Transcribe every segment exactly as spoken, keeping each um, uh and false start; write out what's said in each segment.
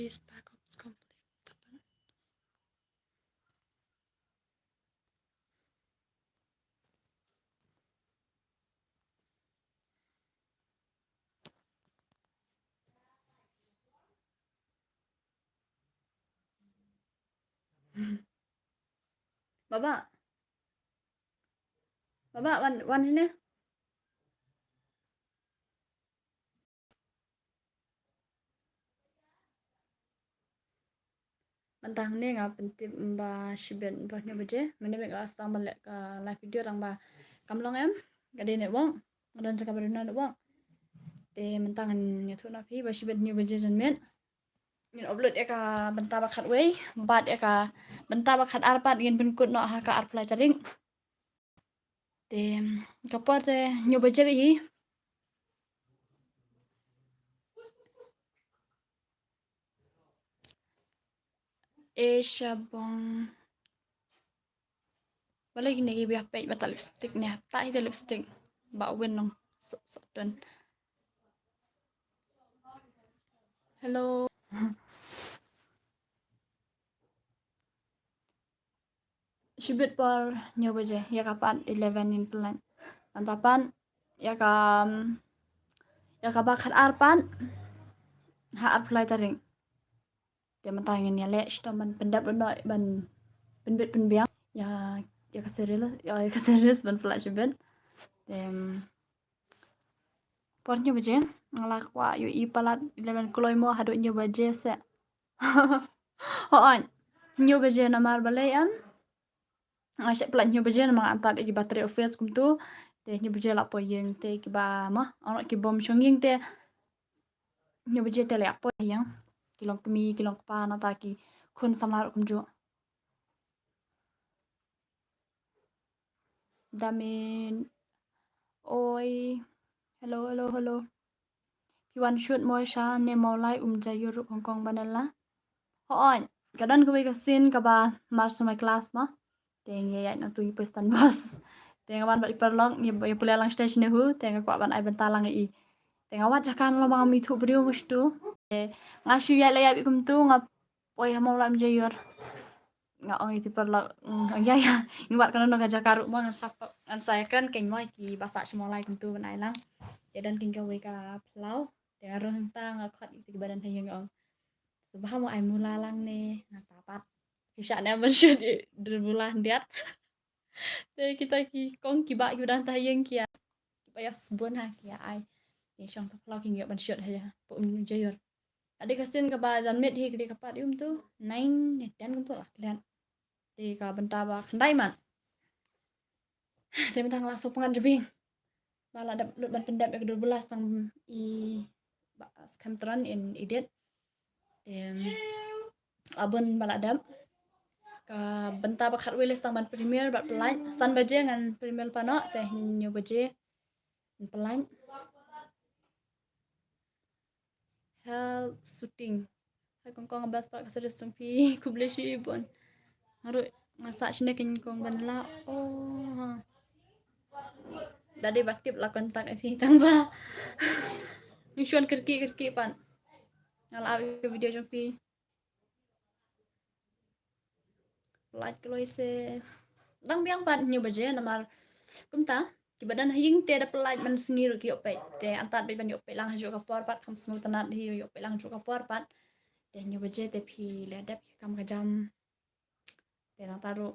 This backup is complete. Baba. Baba, wan, wan shane. Mynta hangne nga pyntip ba shibit por hynñiew baje. Mynne nga la sdang ban leh ka live video tang ba kam long em. Ka dei network. Nga don jaka ba don network. Te mynta ngan ïathuh noh phi ba shibit hynñiew baje janmiet ngin upload ïa ka bynta ba khatwei, bad ïa ka bynta ba khatar pat ngin pynkut noh ha ka arphew lai tarik. Te ka por te hynñiew baje beit hi. E sha bong. Balei kine ki ba peit ba ta lipstick ne, ta hi ta lipstick. Ba win nong so so don. Hello. Shibit por hynñiew baje, ïa ka pat eleven ngin pynlait. Mynta pat ïa ka, ïa ka ba khatar pat ha arphew lai tarik. Te mynta ngin ïaleh shitom ban pyndep noh ban pynbit pynbiang ïa, ïa ka serial, ïa, ïa ka series ban pynlait shibit. Te por hynñiew baje nga la kwah ïohi palat eleven kloi mo haduh hynñiew baje se. Hooid, hynñiew baje namar balei em? Nga shah pynlait hynñiew baje namar nga antad ïa ki battery office kumtu. Te hynñiew baje la poi ïing te kiba ma, ong ki bym shong ïing te hynñiew baje te la poi ïing. Ki long kmie, ki long kpa, nangta ki khun samla ruh kumjuh. Damin. Oi. Hello, hello, hello. Phi wan shoot mo sha ne Mawlai um ja ïur ruh kong kong banela. Hooid, ka don kawei ka scene kaba march to my class ma. Te ngi ïaid nangtu ngi poi stand bus. Te nga wan bad i paralok ngi ïa pule lang stage ne hu, te nga kwah ban ai bynta lang ïa i. Te nga wad jaka na long ba ngam ithuh briew nga shu. Te nga shu ïaid la ïaid kumtu nga poi ha Mawlai um ja ïur. Nga ong ïa i paralok, mm, ong ïa ïa. Ngi wad kano kano ka jaka ruh mo ngan sa, ngan sa ïakren kein mo ïa kiba sah sha Mawlai kumtu ban ai lang. Te don kein kawei ka phyllaw. Te nga rung hangta nga khot ïa kiba don ha ïing nga ong. Sngewbha mo ai mula lang ne, nangta pat. Phi shah ne ban shoot ïa Durbula khyndiat. Te kita ki kong kiba, kiba don ha ïing ki ïa, kiba ïa sbun ha ki ïa ai. Ki shong ka phyllaw ki ïoh ban shoot ha ïa, poi um ja ïur. Ade ka scene kaba janmiet hi ka dei ka pat ïa um tu, nine ne ten kumtu la klet. Te ka bynta ba khyndai mat. Te mynta nga la sngewpyngngad jabieng. Ba la dep lut ban pyndep ïa ka Durbula sdang i ba skhem tran in edit. Te la bun ba la dep. Ka bynta ba khatwei la sdang ban premiere bad pynlait. San baje ngan premiere lypa noh te hynñiew baje ngan pynlait. Health shooting. Hai kong kong best part ka series jong phi. Khublei shibun. Nga ruh nga sah shane kong kong ban la. Oh. Da dei ba tip la contact ïa phi tang ba. Ngi shu wan kyrkieh kyrkieh pat. Nga la ap ïa ka video jong phi. Pynlait kloi se dang biang pat hynñiew baje namar kumta kiba don ha ïing te da pynlait mynsngi ruh ki ïoh peit te antad beit ban ïoh peit lang ha juh ka por pat kham sngewtynnat hi ïoh peit lang ha juh ka por pat te hynñiew baje te phi la dep ki kam ka jam te nangta ruh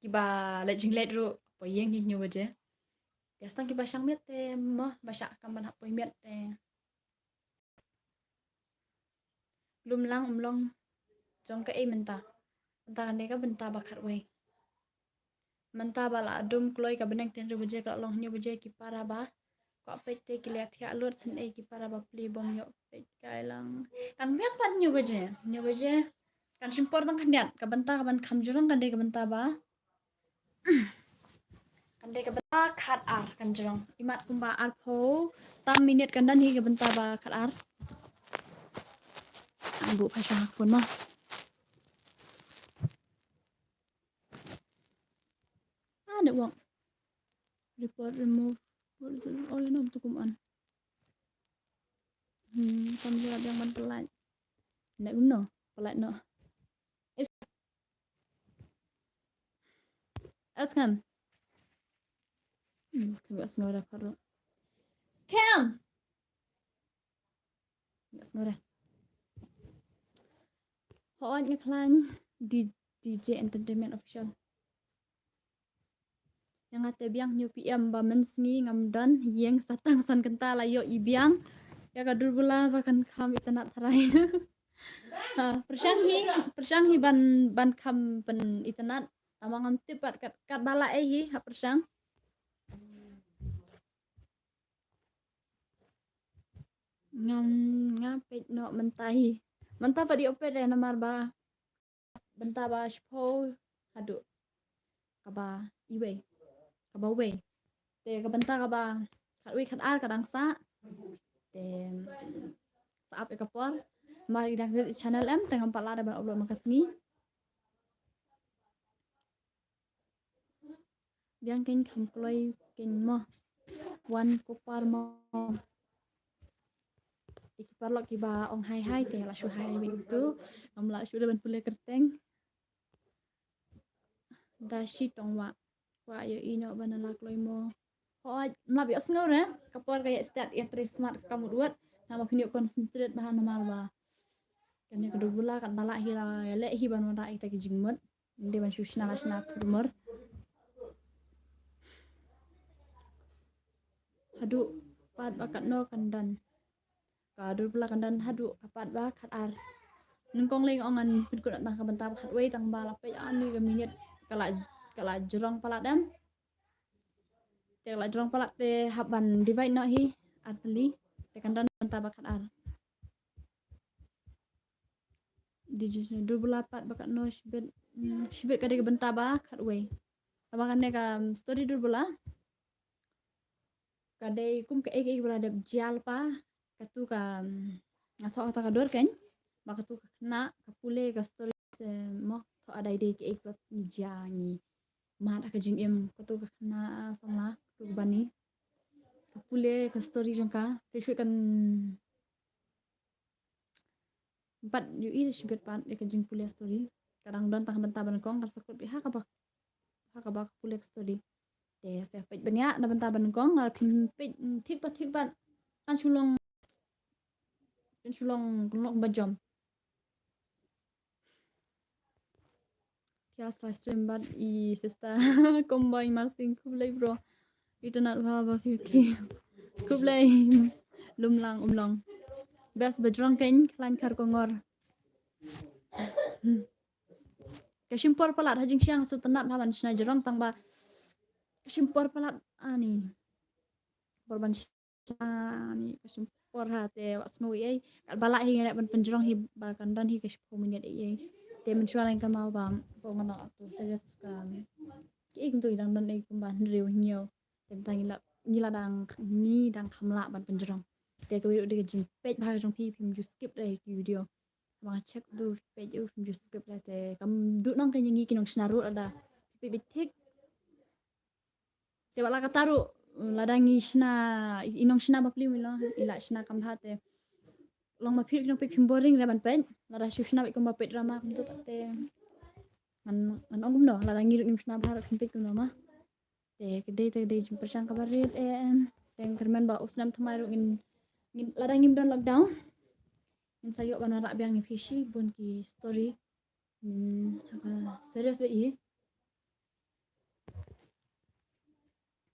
kiba leit jingleit ruh poi ïing hi hynñiew baje te sdang kiba shang miet te mo ba shah kam ban hap poi miet te Lum lang um long jong kaei mynta. Mynta kane ka bynta ba khatwei. Mynta ba la dum kloi ka bneng, ten hynriew baje ka la long hynñiew baje, ki para ba kwah peit te ki la thiah lut, shen ei ki para ba plie bym ïoh peit kai lang. Tang biang pat hynñiew baje. Hynñiew baje kan shim por tang khyndiat. Ka bynta ka ban kham jrong kan dei ka bynta ba Kan dei ka bynta khatar kan jrong. Imat kumba arphew tam minit kan don hi ka bynta ba khatar. Buh pha sha phone ma. Ah, network. Report remove. Oh, ïa no tu kum on. Hmm, kam jrong biang ban pynlait. Nek no, pelat no. Is, is kam. Hmm, tengok sengora paru. Kam. Tengok sengora. Hooid nga khlaiñ D-, D J Entertainment Official. Ïa nga te biang hynñiew P M ba mynsngi ngam don ïing, sa tang san kynta la ïoh i biang. Ïa ka Durbula ba kan kham itynnad tharai. Ha, pyrshang hi, pyrshang hi ban, ban kham pynitynnad. Tangba ngam tip pat kat, kat ba lah ei hi, ha pyrshang. Ngam, nga peit noh mynta hi. Mynta pat i oper eh namar ba bynta ba shiphew haduh kaba iwei, kaba wei. Te ka bynta kaba khatwei khatar ka dang sah. Te sa ap ïa ka por. Namar i dang rit i channel em, te ngam pat lah da ban upload man ka sngi. Biang kein kham kloi kein mo. Wan ko par mo. Ïa ki paralok kiba ong hai hai te la shu hai beit tu. Ngam lah shu da ban pule kyrteng. Da shi tong wah. Kwah ïohi noh ba na la kloi mo. Hooid, ym lah ïohsngew re. Ka por ka ïa start ïa trei smart ka mut wad. Namar phin ïoh concentrate bha namar ba kane ka Durbula kat ba lah hi la ïaleh hi ban wanrah ïa kita ki jingmut. Ym dei ban shu shna la shna thurmur. Haduh pat ba katno kan don. Ka Durbula kan don haduh ka part ba khatar. Nyngkong lei nga ong ngan pynkut tang ka bynta ba khatwei, tangba la peit ani ka minit ka la, ka la jrong palat em. Te ka la jrong palat te hap ban divide noh hi artylli. Te kan don bynta ba khatar. Di jus Durbula part ba katno shibit, mm, shibit ka dei ka bynta ba khatwei. Tangba kane ka, mm, story Durbula ka dei kum kaei kaei ba la dep jia lypa. Katu ka, mm, nga thoh kata ka dur kein ba katu ka khynnah ka pule ka story, eh, mo, thoh dei dei kaei ba ngi jia, ngi mad ha ka jingim. Katu ka khynnah samla, katu ka Bani, ka pule ka story jong ka. Te shu kan Bad ïohi da shibit pat ïa ka jingpule story. Ka dang don tang ka bynta ba nyngkong, ka sa kut beit ha kaba, ha kaba ka pule story. Te sa peit bniah na bynta ba nyngkong, lada phim peit thik pat thik pat kan shu long, kan shu long, kan long ba jam. Kias live stream bad i sister Kombai Marsing, khublei bro. Itynnad bha ba phi ki. Khublei. Lum lang um long. Best ba jrong kein khlaiñ khar kongor. Ka shim por palat ha jingshisha nga sngewtynnad bha ban shna jrong tangba ka shim por palat ani. Por ban shna ni ka shim por ha te wat sngew ei ei. Kat ba lah hi nga leh ban pynjrong hi ba kan don hi ka shiphew minit ei ei. Te mynshuwa leng kynmaw ba pynjrong atu serious ka ki ei kumtu i dang don ei kumba hynriew hynñiew. Te mynta ngi la, ngi la dang, ngi dang kham lah ban pynjrong. Te kawei ruh dei ka jingpeit bha ka jong phi, phim ju skip da ki video. Ba nga check du peit u phim ju skip da te kam duh nong ka ngi ki nongshna ruh lada phi peit beit thik. Te wat la katta ruh, lada ngi shna, i nongshna ba pli mi long, i la shna kam bha te. Long ma phi ruh ki nongpeit phim boring re ban peit, lada shu shna beit kumba peit drama kumtu pat te. Ngan, ngan ong kumno, lada ngi ruh ngim shna bha ruh phim peit kumno ma. Te ka dei, te ka dei jingpyrshang kaba rit eh. Te nga kyrmen ba u snem thymmai ruh ngin, ngin, lada ngim don lockdown, ngin sa ïoh ban wanrah biang ïa phi shibun ki story. Hmm, ha ka serious beit hi.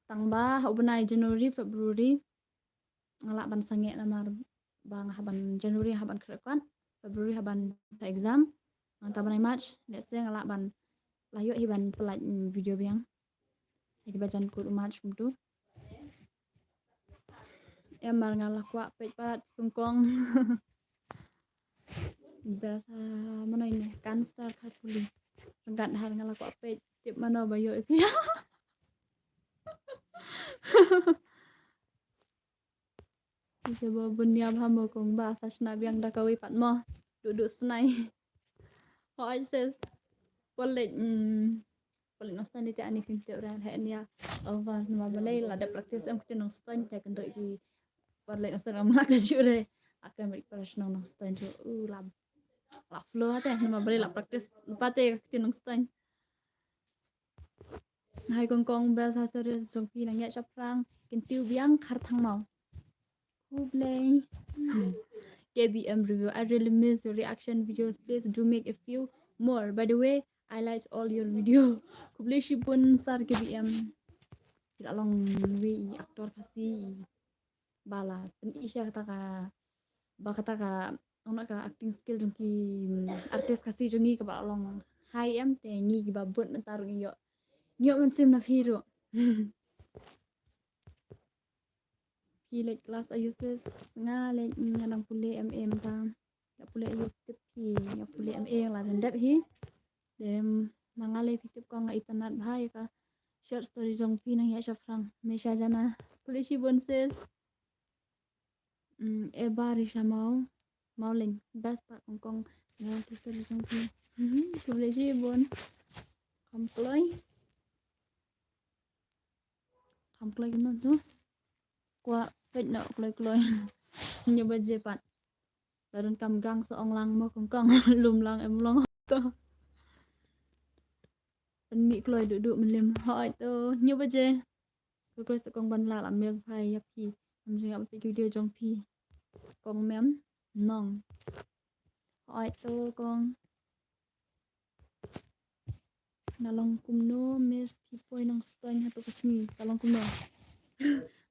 Tang ba ha u bnai January, February nga lah ban sangeh namar ba nga hap ban, January hap ban khreh kot, February hap ban pha exam. Nangta bnai March, let's say, nga lah ban, lah ïoh hi ban pynlait video biang. Hei ba jan kut u March kumtu. Em mar nga la kwah peit pat kongkong. Best, ah, mano ine, Kanstar Kharpuli. Ryngkat har nga la kwah peit, tip mano ba ïoh ïa phi. Ïa ba bun ïa ba mo kong ba sa shna biang da kawei pat mo. Duh duh snai. Hooid sis. Pynlait, mm, pynlait Nongstoiñ te ani phim tip re, heh nia over namar balei la dep practice em kti Nongstoiñ te kynduh ki pynlait Nongstoiñ ngam lah ka shu re. Akre mari para shnong Nongstoiñ tu u lab. La flow te, namar balei la practice lypa te ka ktien Nongstoiñ. Hai kong kong, best ha series jong phi nang ïa shaphrang. Kyntiew biang, Kharthang maw. Khublei. K B M review, I really miss your reaction videos. Please do make a few more. By the way, I liked all your video. Khublei shibun sir K B M. Ki la long wei i actor Khasi ba la pyni sha kata ka, ba kata ka, ong na ka acting skill jong ki artist Khasi jong ngi kaba long high em, te ngi kiba bud mynta ruh ngi ïoh, ngi ïoh mynsiem na phi ruh. Phi leit klas aiu sis? Nga leit, nga dang pule M A mynta. Nga pule aiu tip phi? Nga pule M A, la jan dep hi. Te ma nga lei phi tip kong, nga itynnad bha ïa ka short story jong phi nang ïa shaphrang. Me sha jana. Khublei shibun sis. Mm, Eva Risha Mawleng, best part kong kong. Nga ki story jong phi. Khublei shibun. Kham kloi. Kham kloi kumno tu. Kwah peit noh kloi kloi. Hynñiew baje pat. La donkam gang sa ong lang mo kong kong. Lum lang em long to. Pynmih kloi duh duh mylliem. Hooid to, hynñiew baje. Kloi kloi sa kong ban lah, la miss bha ïa phi. Ngam jingïap peit ki video jong phi. Kong mem nong. Hooid to kong. Nga long kumno miss phi poi Nongstoiñ hato ka sngi, ka long kumno?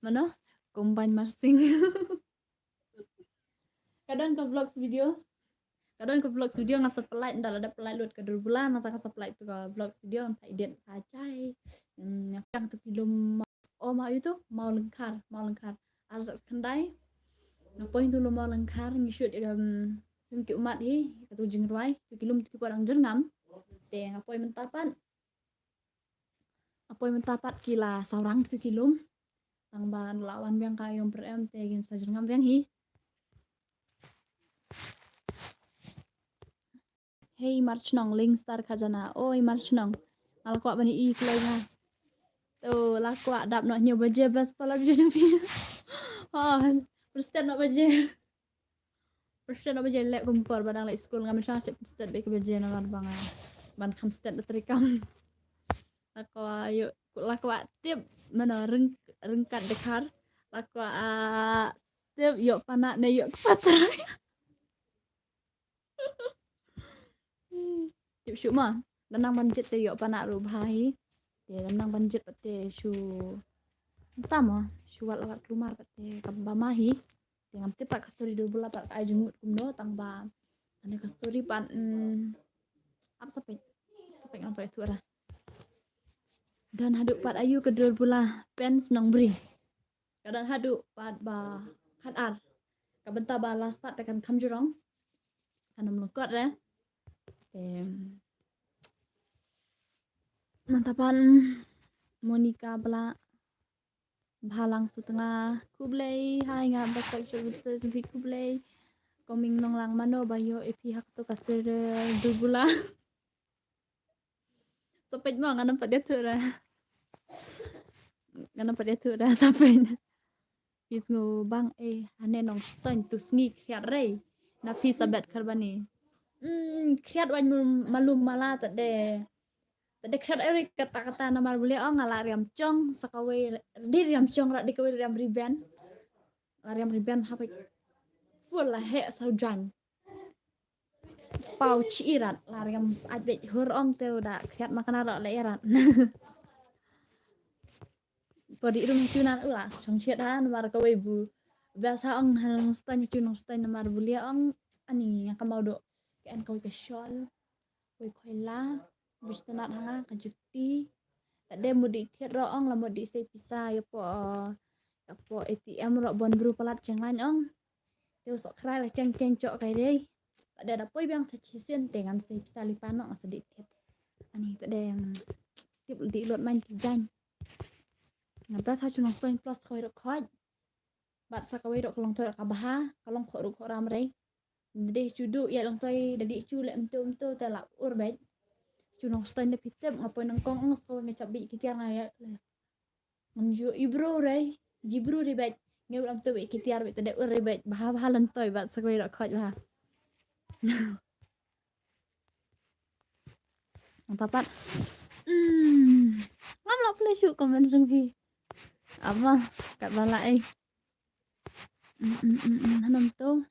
Mano? Kumban marsing. Ka don ka vlogs video. Ka don ka vlogs video nga sa pynlait, nda la dep pynlait lut ka dur bula, nangta ka sa pynlait tu ka vlogs video, nangta edit ka jai. Hmm, nga pang tu ki lum. O ma ïa tu, Mawlyngkhar, Mawlyngkhar. Ar sat khyndai. Nga poi tu lum Mawlyngkhar, ngi shoot ïa ka, hmm, film Ki Ummat hi, katu jingrwai, tu ki lum tu ki por dang jyrngam. Te nga poi mynta pat. Nga poi mynta pat ki la sawrang tu ki lum. Tang ba la wan biang ka ïong per em te kin sa jyrngam biang hi. Hei Marchnong, Lingstar Khajana. Oi Marchnong. Nga la kwah ban ïohi kloi nga. To la kwah dap noh hynñiew baje best pala baje jong phi. Oh, pynstep noh baje. Pynstep noh baje leh kum por ba dang leh skul, ngam shah shet pynstep bad ka baje namar ba nga ban kham step da treikam. La kwah ïoh, la kwah tip mano ryng, ryngkat dkhar. La kwah, ah, tip ïoh pana ne ïoh kpa trai. Tip shuh ma. Dang nang ban jied te ïoh pana ruh bha hi. Te dang nang ban jied pat te shu, tam ma shu wat la wat klumar pat te kaba ma hi. Te ngam tip pat ka story dur bula pat ka ai jingmut kumno, tang ba ane ka story pat, mm, ap sa peit. Sa peit ngam peit tu ra. Don haduh pat aiu ka dur bula, Pens Nongbri? Ka don haduh pat ba khatar. Ka bynta ba last part te kan kham jrong. Kan ym lyngkot re. Te mynta pat Monica Bla, Bhalang Sutnga, khublei. Hai nga ba sak shu video jong phi, khublei. Coming nong lang mano ba ïoh ïa phi ha kato ka serial dur bula. Sa peit mo, ngan ym pat ïathuh ra. Ngan ym pat ïathuh ra, sa peit. Phi sngew bang eh hane Nongstoiñ tu sngi khriat rei. Na phi sa bet kharbani. Hmm, khriat waiñ malum mala, tade. Tade khriat rei kata kata namar bule ong nga la riam chong sa kawei, di riam chong rat di kawei riam riben. La riam riben ha peit. Full la heh sa jan. Pau chi irat la riam sa beit hur ong te u da khriat ma kana ro le irat. Podi rum chunan u la chong chiat ha namar kawei bu. Biasa ong ha Nongstoiñ chu Nongstoiñ namar bule ong ani ka mau do. Ka en kawei ka shawl. Wei khoi la, bishtanat hanga ka jukti. Tade mudi thiat ro ong la mudi sei pisa ïa po, ïa po A T M ro bon bru palat cheng lain ong. Te u sok khrai la cheng cheng chok kai rei. Tade da poi biang sa chisien te ngan sei pisa lipan no sa di thiat. Ani tade, mm, tip di lot main ki jan. Nga bas ha chu Nongstoiñ plus khoi ro khoi. Bad sa kawei ro ka long toi ka bha, ka long kho ro kho ram rei. Dei chu du ïa long toi da di chu le mtu mtu te la ur beit. Chu Nongstoiñ da pitep nga poi nang kong ong sa kawei nga chap beit ki tiar nga ïa. Ngam ju i bru rei, ji bru rei beit. Ngi lam tu beit ki tiar beit te de ur rei beit. Bha bha long toi bad sa kawei ro khoj bha. Tapat. Hmm. Ngam lah pule shu comment jong phi. Ama, kat bala eh. Hmm, hmm, hmm, hmm, hanam tu.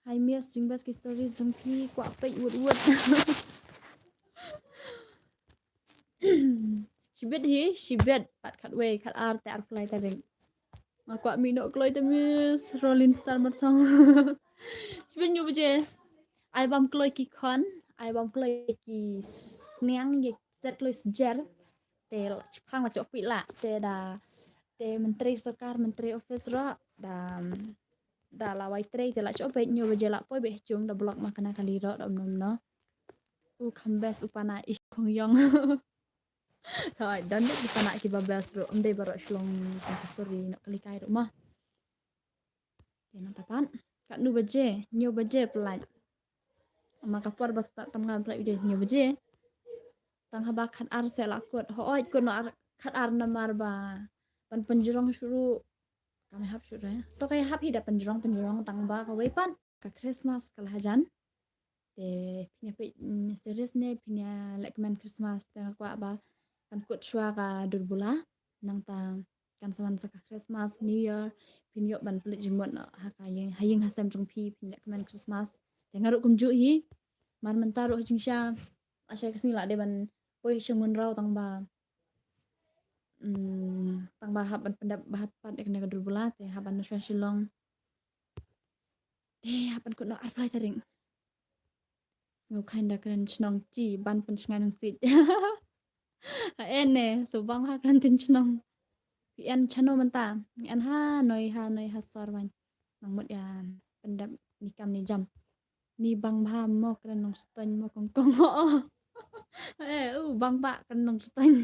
Hi miss, jingbas ki story jong phi kwah peit wut wut. Shibit hi, shibit pat khatwei, khatar te arphew lai tarik. Nga kwah mih noh kloi te miss, Rolling Star Marthong. Shibit hynñiew baje. Ai bam kloi ki khon, ai bam kloi ki sniang, ki set kloi sjer. Te la chiphang la chok pi la, te da, te menteri sorkar, menteri office ro, da, da la wai trei, te la chok peit hynñiew baje la poi beh chung da block ma kana kali ro da um no. U kham best u pana ish khong yong. Hai, dan dei ki pana ki ba best ro, um dei baroh shlong ka story no kali kai ro ma. Te nang tapan. Kat nu baje, hynñiew baje pelait. Ama ka por ba start tam ngam pelait udah hynñiew baje. Tang haba khatar se la kut. Hooid kut no ar, khatar namar ba ban pynjrong shuh ruh. Kam hap shuh re. To ka hap hi da pynjrong, pynjrong tang ba kawei pat ka Christmas ka la hajan. Te phin ïa peit, mm, series ne phin ïa leh kmen Christmas, te nga kwah ba kan kut shuwa ka dur bula. Nangta kan sa wan sa ka Christmas, New Year, phin ïoh ban pynlut jingmut noh ha ka ïing, ha ïing ha sem jong phi, phin leh kmen Christmas. Te nga ruh kumjuh hi. Mar mynta ruh ha jingshisha, lashai ka sngi la dei ban poi sha Mawryngkneng tang ba, mm, tang ba hap ban pyndep ba hap pat ïa kane ka dur bula, te hap ban shuwa Shillong. Te hap ban kut noh arphew lai tarik. Sngewkha da kren shnong chi ban pynshngaiñ nongsiej. Ha en ne, so bang ha kren tin shnong. Ki en chano mynta. Ki en ha noi ha noi ha sor wan. Nang mut ïa pyndep ni kam ni jam. Ni bang bha mo kren nongstoiñ mo kongkong. Eh, u bang ba kren nongstoiñ.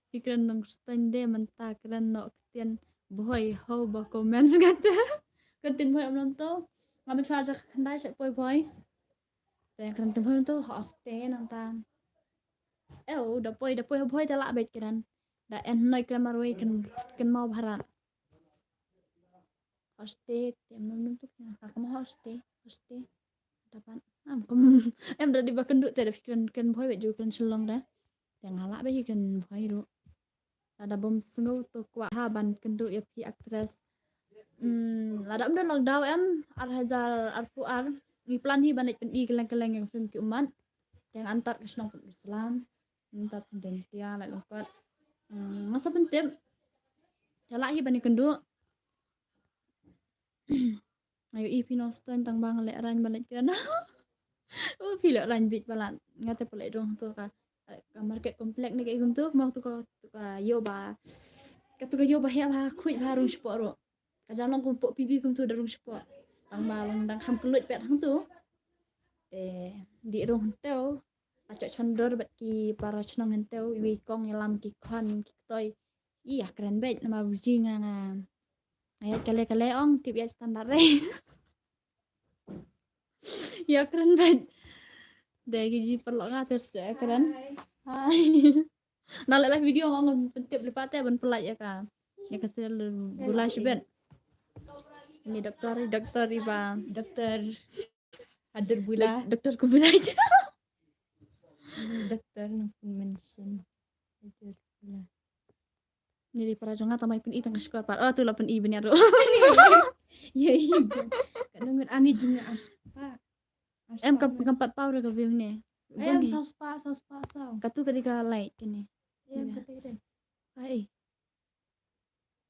Ki kren nongstoiñ de mynta kren noh ktien bhoi ho ba comment ngate. Kren tin bhoi am nonto. Ngam chwa ja khandai sha poi bhoi. Te kren tin bhoi nonto ho ste nangta. Eh, u da poi, da poi bhoi te la beit kren. Da en noi kren marwei kren, kren mau bharat. Hoste, te em num num tuk ya. Ka kamo hoste, hoste. Dapat. Am kum em da di ba kynduh te da phi kren, kren bhoi beit ju kren Shillong da. Te nga lah beit kren bhoi ruh. Lada bym sngew to kwah ha ban kynduh ïa phi actress. Hmm, lada ym don lockdown em, ar hajar arphew ar. Ngi plan hi ban leit pyni kylleng kylleng ïa ka film Ki Ummat. Te nga antar ka shnong Pynursla. Ngi ta than Jaintia lait lyngkot. Hmm, nga sa pyntip. Te lah hi ban ïakynduh. Ayo i phi nongstoiñ tang ba nga leh rang ba leit kren. U phi leh rang bit ba la nga te pynleit rung tu ka, ka market complex ne ka i kumtu, kumtu ka, tu ka ïew ba, ka tu ka ïew ba heh ba khuid ba rung shapoh ruh. Ka jam long kumpoh P B kumtu da rung shapoh. Tang ba long dang kham kylluid pet hangtu. Te dih rung hangtu. Ka chok chondor bad ki para chnong hangtu, iwei kong ïalam ki khon ki ktoi. Ïa kren beit namar u ji nga nga. Ïa kale kale ong tip ïa standard re. Ïa kren beit. Dei ki ji paralok nga ter sejak ïa kren. Hai. Na leh live video ngam pyntip lypa te ban pynlait ïa ka. Ïa ka serial bula shibet. Ni doktor, doktor iba. Doktor Hadur Bula. Doktor Kubulai. Doktor nang pun mention. Hadur Bula. Ni di para jong nga tamai pyn i tang ka shkor pat. Oh, tu la pyn i bniat ruh. Ïa i. Ka nungut ani jing arspa. Em kam, kam pat pau re ka view ne. Em saw spah, saw spah saw. Katu ka di ka like kine. Em katu ka di. Ai.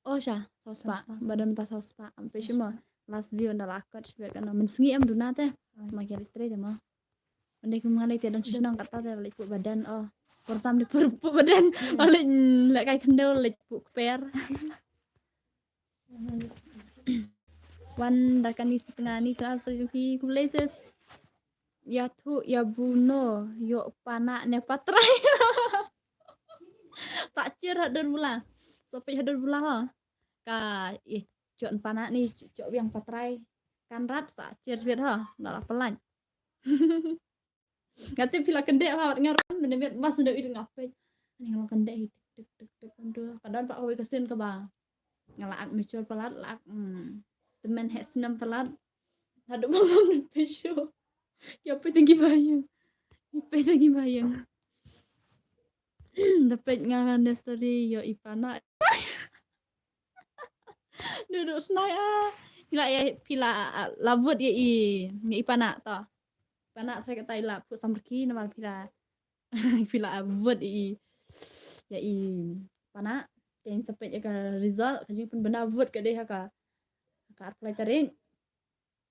Oh sha, saw spah. Ba don mynta saw spah. Am pe shimo. Last view na la kot shibet kano. Mynsngi em duna te. Ma ki leit trei te ma. Ynda kum nga leit te don shisnong kata te leit put badan oh. Por tam di por put badan. Oh leit leit kai khyndew leit put kper. Wan da kani sitnga ni tnga sri jong phi kum lei sis. Ïa thu ïa buno ïoh pana ne patrai. Ta chir hadur bula. Sopi hadur bula ha. Ka i chok pana ni chok biang patrai. Kan rat sa chir chir ha. Na la pelan. Nga tip phi la kyndeh ba wat nga ram mynne miet mas nda i dang apej. Ani nga la kyndeh hi tik tik tik tik ndu. Ka don pa kawei ka sien kaba nga la ak mature palat la ak, hmm, tymmen heh snem palat. Haduh ba ngam dut peit shuh. Ïa peit tang ki ba ïeng. Ïa peit tang ki ba ïeng. Da peit nga ka story ïoh i Pana. Duduk snai ah. Phi la ïa phi la, ah, la vote ïa i, ïa i Pana to. Pana trai kata i la put samrki namar phi la, phi la vote ïa i, ïa i Pana. Te sa peit ïa ka result ka jingpynbna vote ka dei ha ka, ha ka arphew lai tarik.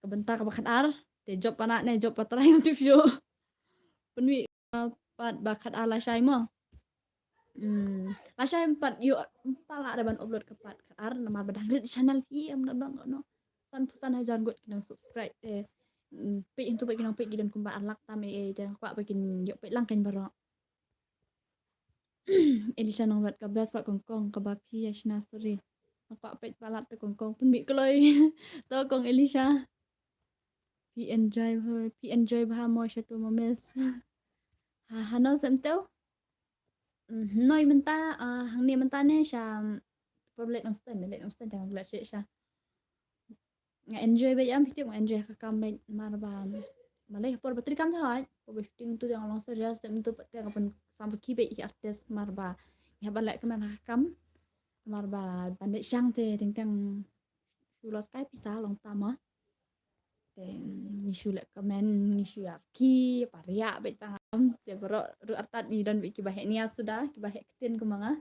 Ka bynta kaba khatar te jop Pana ne jop Patrai ngam tip shuh. Pynwit, uh, pat ba khatar lashai mo. Hmm, lashai pat ïoh ym pat lah da ban upload ka pat khatar namar ba dang rit channel phi em da dang no. Sanphew san hajar ngut ki nang subscribe te, mm, peit hyntu peit ki nang peit ki don kumba ar lak tam eh, eh, te nga kwah ba kin ïoh peit lang kein baroh. Elisha Nongwat ka best pat kong kong kaba phi ïa shna story. Nga kwah peit palat te kong kong pynmih kloi. To kong Elisha. Phi enjoy bha, phi enjoy bha mo sha tu mo miss. Ha, hano sem teu? Mm, noi mynta, ah, hangne mynta ne sha, mm, por late nang stand, late nang stand jangan glad sha. Nga enjoy beit ïa phi tip, nga enjoy ka kam beit namar ba, balei por ba trei kam te hoi, por ba shooting tu te nga long serious, te mynta pat te nga pynsam ba ki beit ki artist namar ba ngi hap ban leh kmen ha ka kam namar ba ban leit shang te teng teng shu los kai pisa long tam ah. Te ngi shu leh kmen, ngi shu ïarki, pariah beit tang am. Te baroh ruh artat ngi don beit kiba heh nia suda, kiba heh ktien kumba nga.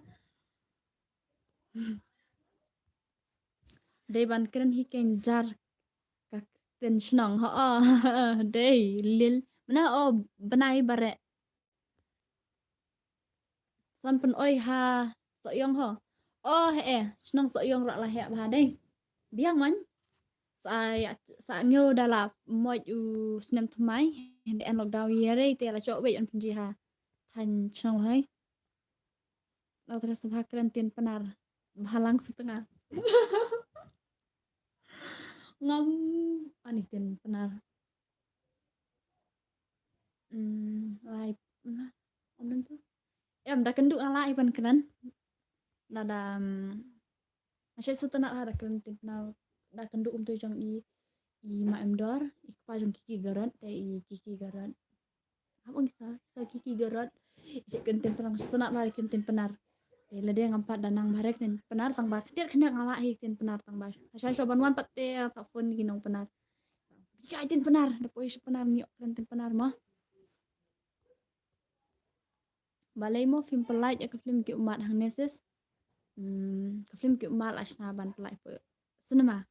Dei ban kren hi kein jar ka ktien shnong ho, oh, dei lil. Mana oh, bnai bareh. San pyn oi ha Sohiong ho. Oh, eh, shnong Sohiong ruh la heh bha dei. Biang man. Sa, sa ngew da la moit u snem thymmai. Hynda en lockdown ïa rei te la chok beit yn pynji ha. Than shnong Lahoi. Doctor Subha kren tien Pnar. Bhalang Sutnga. Ngam ani tien Pnar. Hmm, lai, na, om dang tu. Em, da kynduh nga la i ban kren. Na da, mm, masih Sutnga la da kren tien Pnar. Da kynduh um tu jong i, i ma em dor, i kpa jong Kiki Garot, te i Kiki Garot. Hap ong sa, sa Kiki Garot. Ise kren tien Pnar, Sutnga la kren tien Pnar. Te lade ngam pat da nang barek tien Pnar tang ba. Kyndiat kyndiat nga la hi tien Pnar tang ba. Sa sho ban wan pat te sa phone ki nong Pnar. Bika tien Pnar, da poi sha Pnar ngi kren tien Pnar mo. Balei mo phim pynlait ïa ka film Ki Ummat hangne sis. Hmm, ka film Ki Ummat la shna ban pynlait po cinema.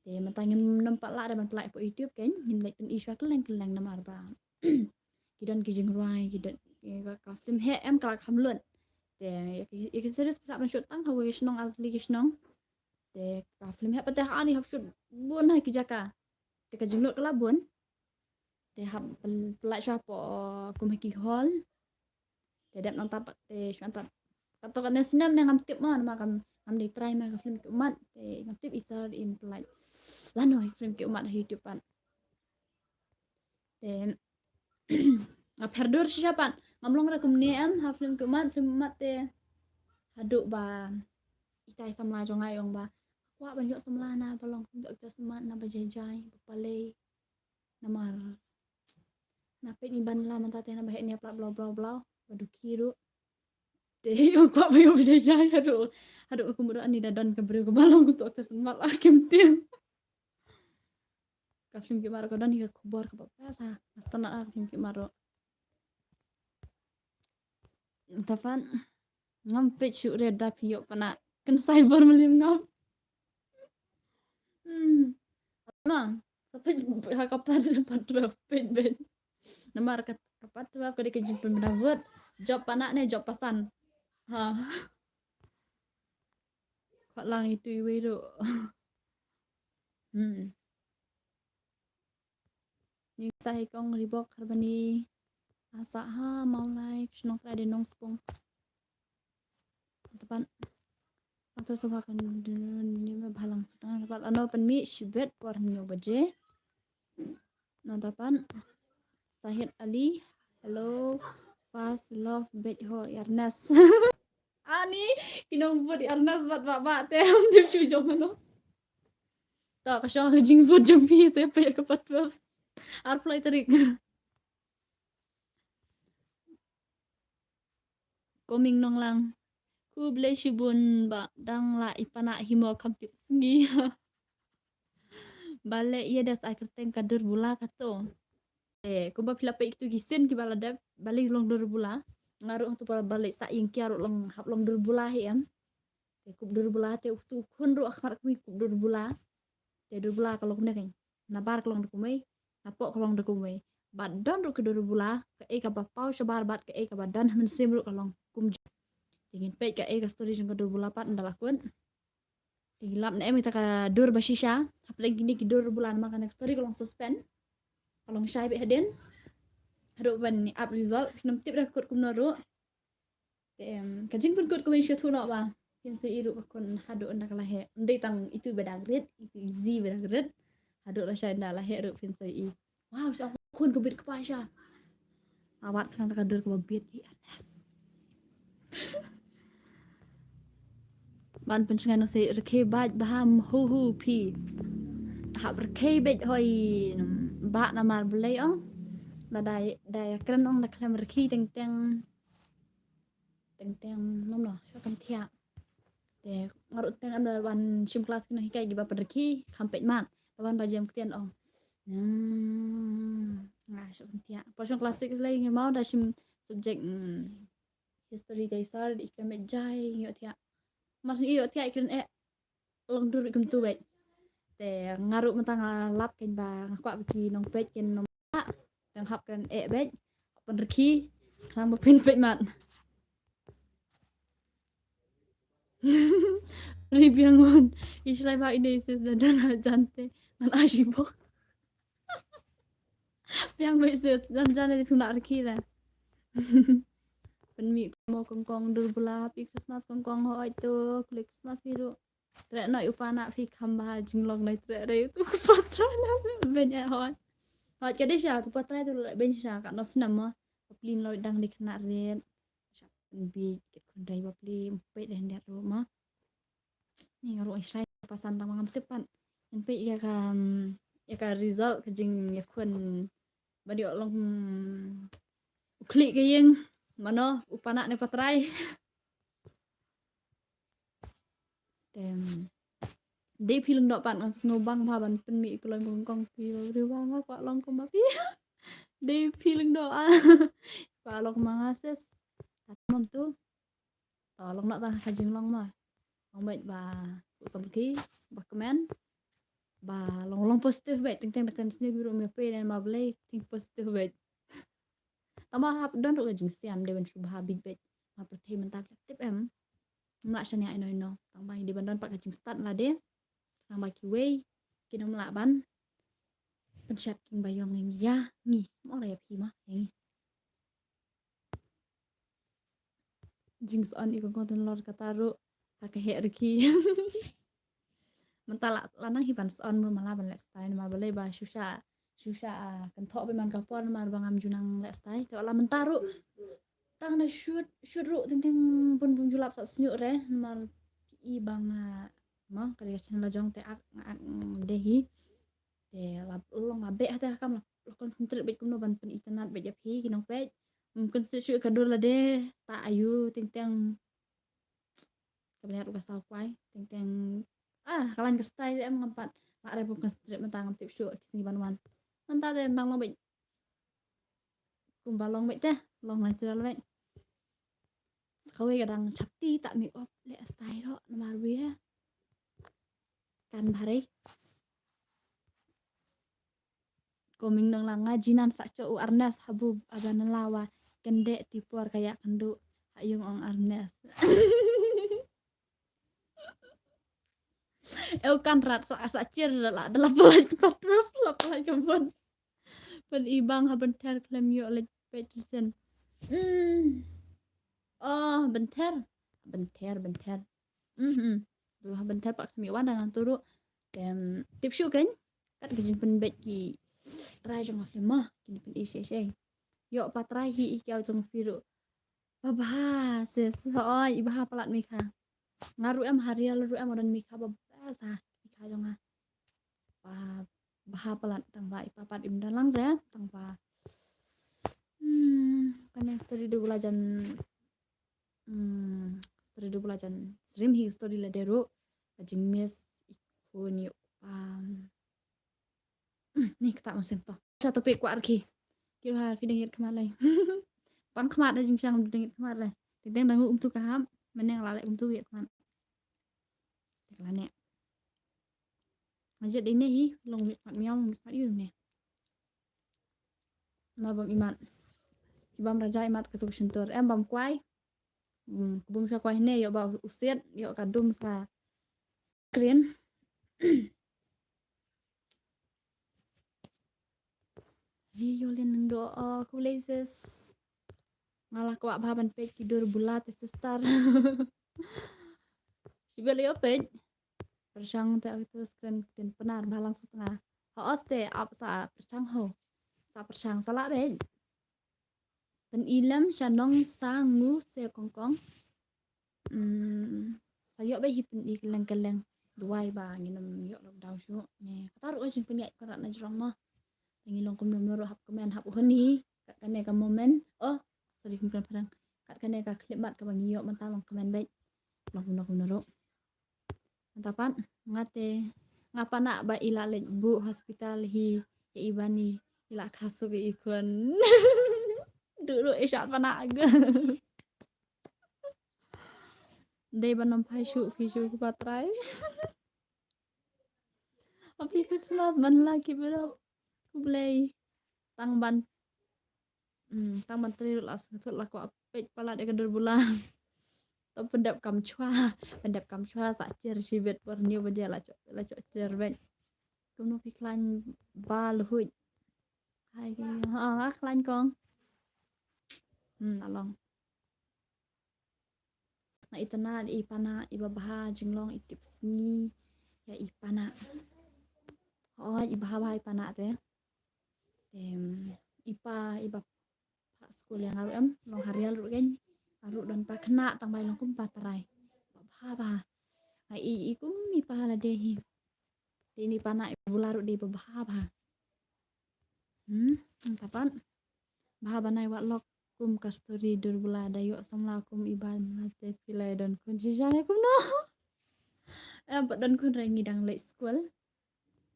Te mynta ngim nym pat lah da ban pynlait po YouTube kein, ngin leit pyn-i shuwa kylleng kylleng namar ba ki don ki jingrwai, ki don, ki, ka, ka film heh em ka la kham lut. Te ïa ki, ïa ki series pynlait ban shoot tang ha ki shnong ar tylli ki shnong. Te ka film heh pat te ha ani hap shoot bun ha ki jaka. Te ka jinglut ka la bun. Te hap pyn-, pynlait shuwa po kum ha ki hall. Te dep nangta pat te shuwa pat. Kato kane snem ne ngam tip mo namar kam, ngam dei try ma ka film Ki Ummat. Te ngam tip i sar in pynlait lano ka film Ki Ummat ha YouTube pat. Te nga pher dur shisha pat. Ngam long re kumne em ha film Ki Ummat, film Ki Ummat te haduh ba itai samla jong nga i ong ba kwah ban ïoh samla na ba long kum actress Ummat na ba jai jai, ba palei. Namar na peit ngi ban la mynta te na ba heh nia plat blau blau blau ba dukhi ruh. Te ïoh kwah ba ïoh ba jai jai haduh, haduh ka mut ani da don ka briew kaba long kum actress Ummat la kim tieng. Ka film Ki Ummat ka don hi ka khubor kaba best ha. Nga sngewtynnat ha ka film Ki Ummat ruh. Tapan ngam peit shuh re da phi ïoh Pana. Kan cyber mlien ngam. Hmm. Mang, ka peit ha ka part, part twelve peit beit. Namar ka, ka part twelve ka dei ka jingpynbna vote. Jop Pana ne jop Pasan. Ha. Kwah lang itu iwei ruh. Hmm. Ni sa hi kong Ribok Harbani. Asa ha Mawlai, ka shnong Kra de Nongspong. Tapan. Doctor Subha kan ni Bhalang Sutnga. Tapan ano pynmih shibit por hynñiew baje. Na tapan. Sahid Ali. Hello. First love beit ho Ernest. Ani, ki nong vote Ernest bad ba ba te am dip shu jong ano. To, ka shong ka jing vote jong phi se pa ka pat bas. Arphew lai tarik. Coming Nonglang. Khublei shibun ba dang la i panak hi mo kham tip sngi. Balei ïa da sa kyrteng ka dur bula kato. Eh, kumba phi la peit kitu ki sien kiba la dep, balei long dur bula. Nga ruh hangtu ba balei sa ïing kia ruh long hap long dur bula hi em. Te kup dur bula te utu khun ruh akhmat kumi kup dur bula. Te dur bula ka long ne kan. Na bar ka long da kumei, na pok ka long da kumei. Bad don ruh ka dur bula, ka ei kaba paw shabar bad ka ei kaba don ha mynsiem ruh ka long kum. Te ngin peit ka ei ka story jong ka dur bula pat nda la kut. Te lap ne em ita ka dur ba shisha, hapdeng kini ki dur bula namar ka next story ka long suspend. Ka long shai beh hadien. Haduh ban ap result, phi nam tip da kut kumno ruh. Te em, ka jingpynkut ka wei shu thu noh ba. Phin soi i ruh ka khun haduh ynda ka la heh. Ym dei tang itu ba dang rit, itu i zi ba dang rit. Haduh la shai ynda la heh ruh phin soi i. Wow, sha khun ka bit ka pa sha. Awat khnang ka dur ka ba bit i anas. Ban pynshngaiñ noh sei rkhie bad ba ham hu hu phi. Hap rkhie bad hoi ba namar blei ong. Da dai dai kren ong da khlem rkhie teng teng. Teng teng nom no sho sam thiah. Te nga ruh teng am da wan shim klas kino hikai kiba pynrkhie kham peit mat. Da wan ba jem ktien ong. Hmm, nga sho sam thiah. Por shong klas six lei ngi mau da shim subject, hmm, history jai sar di kren met jai ngi ïoh thiah. Mar sing ïoh thiah i kren eh. Long dur kumtu bad. Te nga ruh mynta nga lap ken ba nga kwah ba ki nongpeit ken nong. Tang hap kren eh bad. Pynrkhie. Khnang ba phin peit mat. Ri biang un. I shlai ba ine sis da dan ha jan te. Ngan ai shi bok. Biang ba sis jan jan le phi nak rkhie la. Pynmih mo kong kong dur bula happy Christmas kong kong hoi to. Kule Christmas phi ruh. Treh noh u pa na phi kham ba jinglong nai treh dei tu ku pa trai na ben eh hoi. Hoi ka dei sha ku pa trai tu le ben sha ka nos nam mo. Ka plin loi dang dei kena red. Sha pynbi kit khun dei ba pli mpet dei ndet ru mo. Ni nga ruh ai shai pasan tang ma ngam tip pat. Ngan peit ïa ka, mm, ïa ka result ka jing ïa khun ba dei long, mm, u khlieh ka ïing mano u pa na ne pa trai. Te dei phi lyngdoh pat ngan sngew bang bha ban pynmih ïa ka loi mukong phi ba briew ba nga kwah long kumba phi. Dei phi lyngdoh ah. Kwah long ma nga sis. Tat mam tu. To long noh tang ka jinglong ma. Long beit ba u samrkhie ba kmen. Ba long long positive beit teng teng da kren sniew ki ruh me pei nen ma blei think positive beit. Tang ba hap don ruh ka jingsiam dei ban shu bha beit beit. Ma pyrthei mynta ka tip em. Mla shaniah ino ino. Tang ba dei ban don pat ka jingstad lade. Tang ba kiwei kin ym lah ban pynshat king ba ïong ïa ngi. Mo ïa phi ma ïa ngi. Jingson i kong kong ten lor kata ruh ha ka heh rkhie. Mynta la la nang hi ban son mur mala ban leh stai namar balei ba shu sha shu sha, ah, kan thoh ba man ka por namar ba ngam ju nang leh stai. Te la mynta ruh tang na shoot shoot ruh teng teng bun bun ju lap sat sñiuh re namar i ba nga ma ka dei ka channel la jong te ak nga ak de hi. Te la long la beh ha te ha kam la concentrate beit kumno ban pyn itynnad beit ïa phi ki nongpeit. Concentrate shu ka dur lade ta ayu teng teng. Ka bniat u ka saw kwai teng teng. Ah, ka lain ka style em ngam pat. La re pun concentrate mynta ngam tip shu ki sngi ban wan. Mynta te nang long beit. Kumba long beit te, long natural beit. Sa kawei ka dang chapti ta mi op le style ro namar wi. Kan bharei. Coming nong langa jinan sa cho u arnes habu aban lawa kende ti por kaya kendu ha yung ong arnes. Eu kan rat sa sa chir la la pelai ke pat la pelai ke bon. Pen ibang ha benther klem yo le petusen. Hmm. Oh, benther. Benther, benther. Mhm. Tu ha benther pak kami wan dan turu. Tem tip shu kan. Kat ke jin pen bet ki rai jong film mah. Kini pen isi isi. Yo patrai hi i kiau jong firu. Baba sis. Oi, ibaha palat Mikha. Nga ruh em harial ruh em odan Mikha baba sa. Mikha jong ha. Ba bha palat tang ba i pa pat im da lang re tang ba. Hmm, kane story dur bula jan. Hmm, story dur bula jan. Srim hi story la deru. Ka jingmiss i khun ïa u pa. Hmm, ni kata masem to. Sa topic kwah rki. Kira phi dang ïa khmat lai. Pang khmat da jingshang dang ïa khmat lai. Dang dang um tu ka hap. Meneng la le um tu ïa khmat. Te ka la ne. Majid ine hi long mit mat miaw mit mat yu ne. Ma bam imat. Ki bam raja imat ka tuk shuntur. Em bam kwai. Hmm, ku bum sha kwai ne yo ba usiat yo ka dum sa krin. Ri yo len nang do, oh, ku blazes. Nga la kwah bha ban peit ki dur bula te sister. Shi bel yo peit. Pyrshang te actress kren ktien Pnar bha lang sut nga. Ho oste ap sa pyrshang ho. Sa pyrshang sa la bel. Pyn i lem sha nong sa ngu se kongkong. Hmm, sa ïoh bel hi pyn i keleng keleng. Duwai ba ngin ym ïoh lockdown shuh. Ne kata ruh jingpynïaid ka rat na jrong mo. Ngi long kumno ruh hap kmen hap u honi. Kat kane ka moment. Oh, sorry, kumno pharang. Kat kane ka clip mat kaba ngi ïoh mynta long kmen bel. Long kumno kumno ruh. Mynta pat nga te nga pana ba i la leit buh hospital hi ïa i bani i la khasuk ïa i khun. Dulu i shat pana ga. Dei ban ym phai shuh phi shuh ki patrai. Happy Christmas ban la ki bro. Khublei. Tang ban Hmm, tang ban tri la sngewthuh la kwah peit palat ïa ka dur bula. To pyndep kam chwa, pyndep kam chwa sa chier shibit por hynñiew baje la chok la chok chier beit. Kumno phi khlaiñ ba luhuit. Hai ki ha nga khlaiñ kong. Hmm, along. Nga itynnad i pana iba bha jinglong i tip sngi ïa i pana. Hooid i bha bha i pana te. Te i pa iba phah skul ïa nga ruh em long ha rial ruh kein. Nga ruh don pa khynnah tang ba i long kum pa trai. Ba bha bha. Nga i i kum i pa lade hi. Te i pana iba bula ruh dei ba bha bha. Hmm, mynta pat. Bha ban ai wat lok kum ka story dur bula da ïoh samla kum i ba mynta te phi la don khun shisha ne kumno. Em pat don khun re ngi dang leit skul.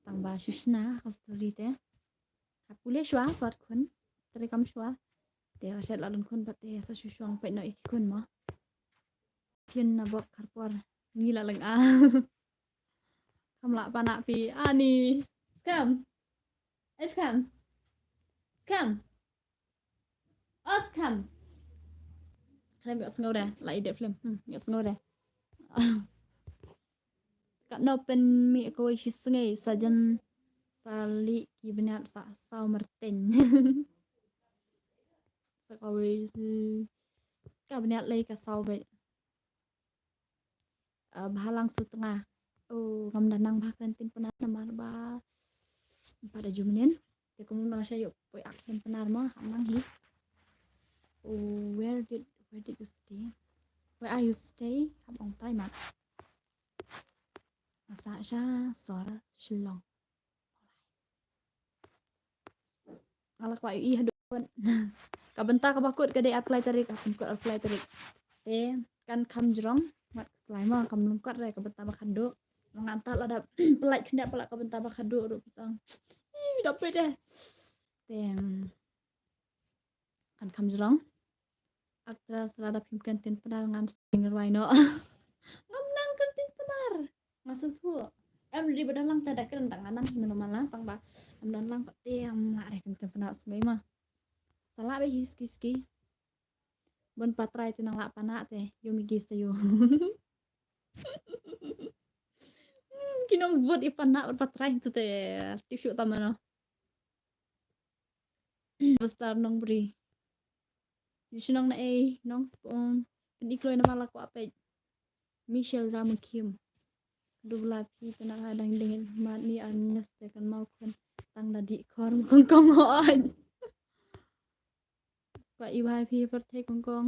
Tang ba shu shna ka story te. Ha pule shwa swat khun. Te kam shwa. Te ka shet la don khun pat te sa shu shong peit noh i khun mo. Phin na bok kharpor ngi la leng a. Kam la pana phi ani. Skam. Skam. Skam. Os kam. Khlem ïoh sngew re, la edit film. Hmm, ïoh sngew re. Katno pynmih kawei shi sngi sa jan sa lih ki bniat sa saw marteng. Sa kawei shi ka bniat lei ka saw beit. Ah, bha lang sut nga. Oh, ngam da nang bha kren ktien Pnar namar ba. Pada jumnin. Te kum nang sha ïoh poi ak ktien Pnar ma hap nang hi. Oh, where did where did you stay? Where are you stay? Hap ong tai mat. Nga sah sha sor Shillong. Nga la kwah ïohi haduh kut. Ka bynta kaba kut ka dei arphew lai tarik, ka pynkut arphew lai tarik. Te kan kham jrong, mat ka slai ma kam lyngkot re ka bynta ba khadduh. Nga ngat la da pynlait khyndiat palat ka bynta ba khadduh ruh pisa. Ih, da peit eh. Te kan kham jrong. Actress lada phim kren ktien Pnar ngan sing rwai noh. Ngam nang kren ktien Pnar. Nga sngewthuh. Em ri ba don lang te da kren tang ngan nang hi mano man lang tang ba. Em don lang pat te em la re kren ktien Pnar sngewbha ma. Sa lah ba hi ski ski. Bun patrai te nang lah pana te. Yo mi gi sa yo. Hmm, ki nong vote i pana bun patrai tu te. Tip shu ta mano. Pastor Nongbri. Di shnong na ei, Nongspung. Pyn i kloi namar la kwah peit. Michelle Ramukhim. Dubla phi tana ka dang ding mat ni ar nyes te kan mau khun tang da di khor kong kong hoi. Kwah i bhai phi pyrthei kong kong.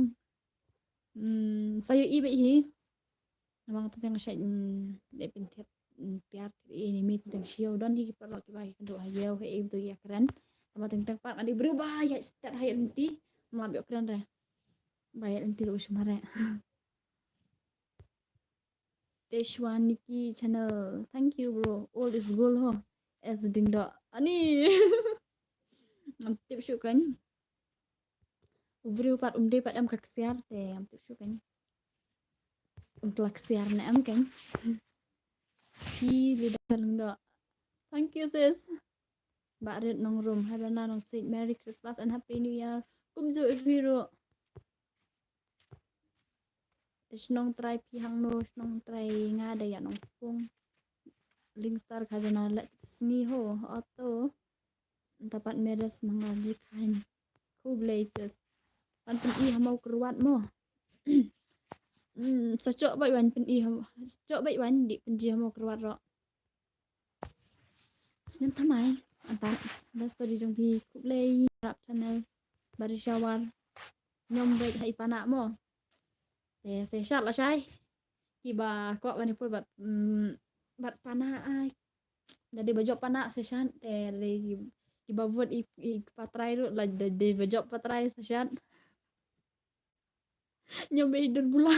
Hmm, sa ïohi beit hi. Namar nga tang shait, hmm, dei pynthied mm, tiar, i ni mi teng siaw don hi ki paralok kiba ki kynduh ha ïew, ha im tu ïa kren. Tama teng teng pat nga dei briew ba ïa stet ha ïa lynti. Mla bioh kren re. Ba ïa lynti lu shmare. Teshwa Nikki channel. Thank you, bro. All is gold ho. As ding do. Ani. Ngam tip shuh kan. U briew pat um dei pat em ka ksiar te. Ngam tip shuh kan. Um kla ksiar ne em kan. Hi li da lung do. Thank you, sis. Ba rit nong rum. Hai bana nong sweet. Merry Christmas and Happy New Year. Kumjuh ïa phi ruh. Te shnong trai phi hangno, shnong trai nga da ïa Nongspung. Lingstar khajana leh sngi ho, auto. Tapat meres mangaji khan. Khublei sis. Wan pyni ha Mawkyrwat mo. Hmm, sa chok bai wan pyni ha, sa chok bai wan di pynji ha Mawkyrwat ro. Snem thymmai, anta, da story jong phi, khublei, rap channel, bari shawar, nyom beit ha i pana mo. Te, se shat la shai, kiba kwah wan ïa poi bad, mm, bad pana ai. Da dei ba jop pana se shat, te, da dei ki, kiba vote i, i patrai ruh, la da dei ba jop patrai se shat. Nyom beit dur bula.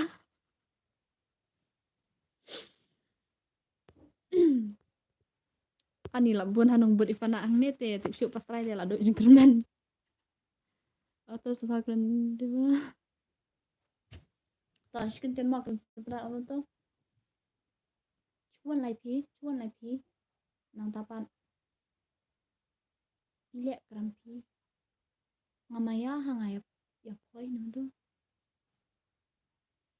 Ani la bun hanung bud i pana hangne te tip shuh patrai te la duk jingkyrmen. Atur sapa kren deba. Ta shi kyntien ma kren pra alo to. Chuan lai phi, chuan lai phi. Nang tapan. I leh kram phi. Nga maya ha nga ïa, ïa phoi nang tu.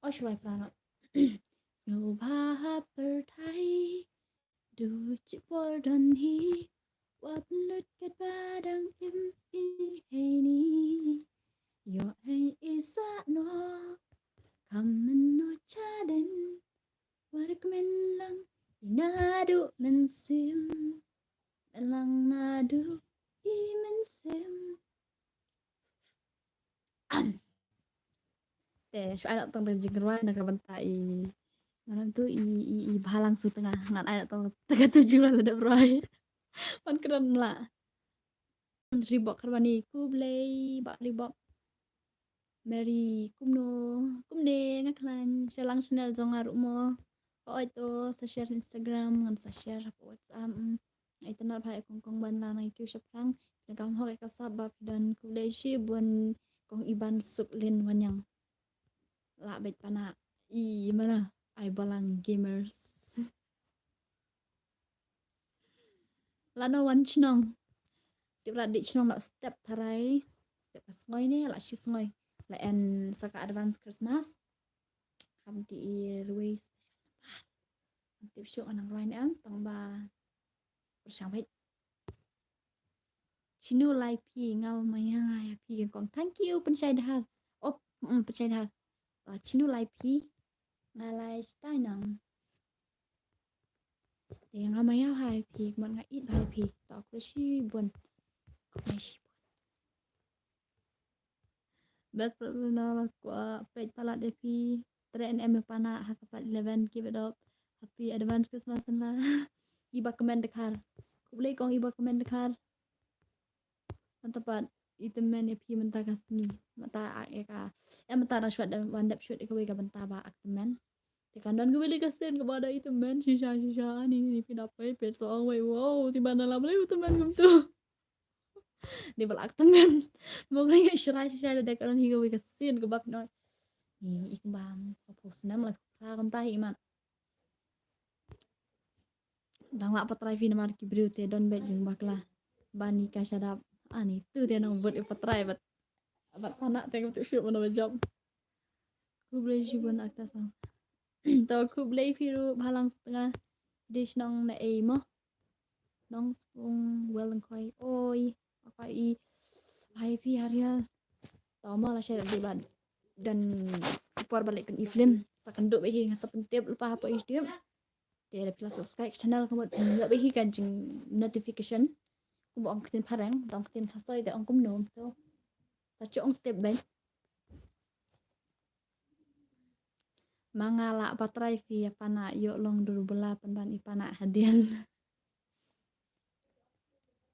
O shuwai prana. Sngewbha ha pyrthai. Du chipor don hi. Wa pynlut kat ba dang im i heini. Ïoh hei i sa noh. Kam mynno cha dien. Wat kmen lang i naduh mynsiem. Kmen lang naduh i mynsiem. Te shu ai tong da jingrwai na ka bynta i. Ngan tu i, i, i bhalang su tnga. Ngan ai tong da ka tu jingrwai la dep rwai. Wan kren la. Ribok Karbani, khublei, Bah Ribok. Mary, kumno, kumne, nga khlaiñ, share lang channel jong nga ruh mo. Ka oi to, sa share Instagram, ngan sa share hapoh WhatsApp. Mm. Ai tynat bha e kong kong ban la nang kiew shaphrang. Pynka hok e ka sap ba phi don khublei shibun kong Iban Suklin Wanyang. La beit pana i mana ai balang gamers. Lano wan chnong. Tip ra dei chnong la step tharai. Step ka sngoi ne la shi sngoi. La en sa ka advance Christmas. Kam ti i rwai special number. Tip shuh nang rwai ne am tong ba. Pyrshang beit. Chinu lai phi nga ma ïa nga ïa phi kong. Thank you pynshai dhar. Op, mm, pynshai dhar. Chinu lai phi. Nga lai stai nang. Te nga maya hai phi, kmon nga it hai phi. Ta khublei shibun. Khublei shibun. Best friend na la kwah peit palat ïa phi. Tre em em pana ha ka part eleven, keep it up. Happy advance Christmas na. Iba kmen dkhar. Khublei kong iba kmen dkhar. Mynta pat i tymmen ïa phi mynta ka sngi. Mynta ak ïa ka. Em mynta dang shuwa wan dep shoot ïa kawei ka bynta ba ak tymmen. Te kan don kawei ka sien kaba da i tymmen shisha shisha ni ni phi da pei pei so ong wei wow ti ban da la blei u tymmen kumtu. Ni ba la ak tymmen. Mo blei ngai shrai shisha da ka don hi kawei ka sien kaba phi noi. Ni i kaba so pos nem la pra kumta hi man. Dang lah patrai phi namar ki briew te don beit jingbakla. Bani ka shadap ani tu te nang bud i patrai bad bad panak te ka tu shuh mano job. Khublei shibun akta sang. To khublei phi ruh bhalang setengah. Dish nong na ei mo. Nong spung wel ngkoi oi. Apa i hai phi harial. To mo la shadap di bad dan por balik kan iflin. Sa kan duk beit hi nga sa pyntip lepas apa i tip. Te da phi la subscribe channel ka mut pynïoh beit hi ka jing notification. Kumba ong ktien phareng, da ong ktien khasoi te ong kumno to. Ta chu ong tip beit. Ma nga lah patrai phi ïa Panah, ïoh long dur bula pynban i Panah hadien.